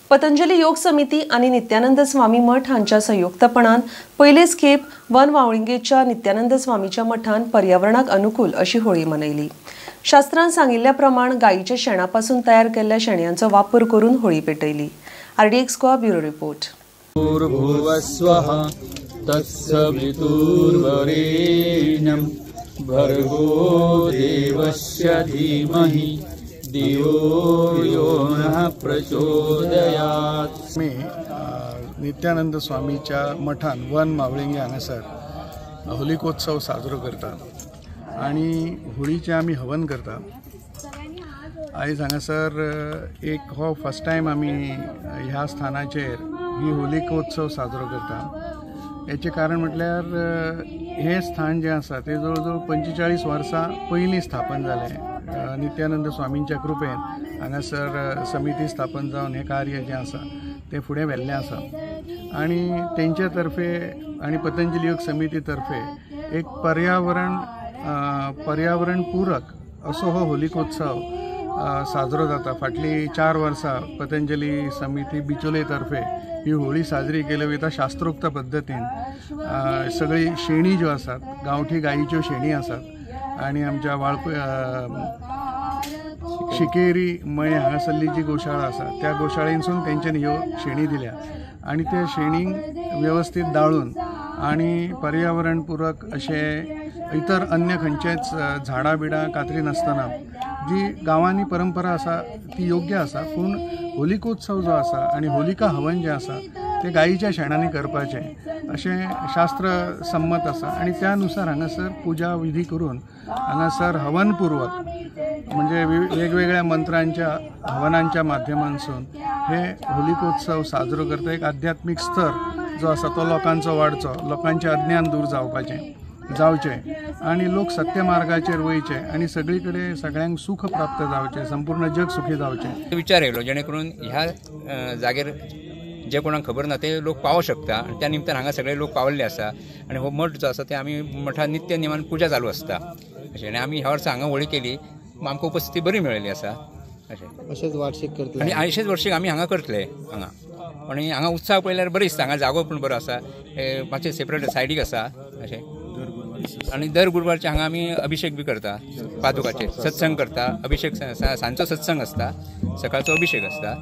पतंजली योग समिती आनी नित्यानंद स्वामी मठ हांच्या संयुक्तपणान पयलेच खेप वन वावळिंगेच्या नित्यानंद स्वामीच्या मठान पर्यावरणाक अनुकूल अशी होळी मनयली. शास्त्रान सांगिल्ल्या प्रमाण गायीच्या शेणापासून तयार केल्ल्या शेणयांचो वापर करून Holi पेटयली. RDX Goa bureau report. भर्गो देवस्य धीमहि धियो यो नः प्रचोदयात्. मी नित्यानंद स्वामीच्या मठान वन मावळिंगे हांगासर होलिकोत्सव साजरो करता आनी होळीचें आमी हवन करता. आयज हांगासर एक हो फर्स्ट टायम आमी ह्या स्थानाचेर ही होलिकोत्सव साजरो करता. हेचें कारण म्हटल्यार हें स्थान जें आसा तें जवळ जवळ 45 वर्सां पयलीं स्थापन जालें. नित्यानंद स्वामींच्या कृपेन हांगासर समिती स्थापन जावन हें कार्य जें आसा तें फुडें व्हेल्लें आसा आनी तेंचे तर्फे आनी पतंजली योग समिती तर्फे एक पर्यावरण पूरक असो हो होलिकोत्सव साजरो जाता. फाटलीं 4 वर्सां पतंजली समिती बिचोले तर्फे ही होळी साजरी केली वयता शास्त्रोक्त पद्दतीन. सगळी शेणी ज्यो आसात गांवठी गायीच्यो शेणी आसात आनी आमच्या वाळपय शिकेरी मये हांगासरली जी गोशाळा आसा त्या गोशाळेंसून तेंच्यांनी ह्यो शेणी दिल्या आनी त्या शेणींक वेवस्थीत दाळून आनी पर्यावरण पूरक अशें इतर अन्य खंयचेच झाडां बिडां कातरी नासतना जी गांवांनी परंपरा आसा ती योग्य आसा, पूण होलिकोत्सव जो आसा आनी होलिका हवन जें आसा तें गायीच्या शेणांनी करपाचें अशें शास्त्र संमत आसा आनी त्या नुसार हांगासर पुजा विधी करून हांगासर हवनपूर्वक म्हणजे वेगवेगळ्या मंत्रांच्या हवनांच्या माध्यमांसून हे होलिकोत्सव साजरो करता. एक आध्यात्मीक स्तर जो आसा तो लोकांचो वाडचो, लोकांचें अज्ञान दूर जावचें आनी लोक सत्य मार्गाचेर वयचे आनी सगळी कडेन सगळ्यांक सुख प्राप्त जावचें, संपूर्ण जग सुखी जावचें. विचार येयलो जेणे करून ह्या जागेर जे कोणाक खबर ना ते लोक पावोंक शकता आनी त्या निमतान हांगा सगळे लोक पावल्ले आसा आनी हो मठ जो आसा ते आमी मठान नित्य नेमान पुजा चालू आसता अशें. आनी आमी ह्या वर्सा हांगा होळी केली, आमकां उपस्थिती बरी मेळिल्ली आसा अशें. अशेंच वार्षीक करतले आनी अशेंच वर्षीक आमी हांगा करतले हांगा. आनी हांगा उत्साह पळयल्यार बरें दिसता, हांगा जागो पण बरो आसा, मातशें सेपरेट सायडीक आसा अशें. आनी दर गुरवारचे हांगा आमी अभिषेक बी करता, पादुकाचे सत्संग करता, अभिषेक सांजचो सत्संग आसता, सकाळचो अभिषेक आसता.